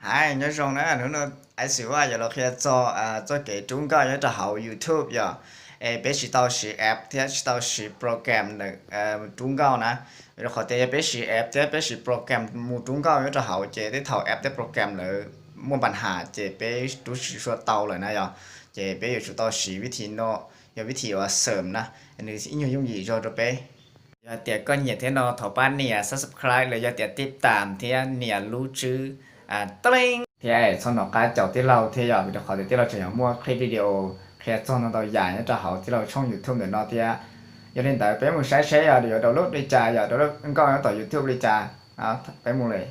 Hais nyob zoo na, hnub no Ice Vaj yuav los qhia txog txoj kev rub nkauj nyob rau hauv YouTube yom. Es peb tsis tau siv app thiab tsis tau siv program ntawm rub nkauj na. Rau qhov tias yog peb siv app thiab peb siv program mus rub nkauj nyob rau hauv ces tej thaum app thiab program lawv muaj npa has ces peb rub tsis tshua tau lawm na yom. Ces peb yuav tsum tau siv vib thi no, yog vib thi uas xawm na, nws ib nyuag yooj yim zog rau peb. Yog tias koj nyiam thiab no thov pab nias subscribe los yog tias tib tam thiab nias lub tswb tleeb thiab txhob hnov qab caum tij laug thiab yom, vim rau qhov tias tij laug tseem yuav muaj clip video qhia txog ntau ntau yam nyob rau hauv tij laug tshooj YouTube ntawm no thiab. Yog li ntawd peb mus saib seb yog yuav download li cas, yog download nkauj nyob tom YouTube li cas. Peb mus li.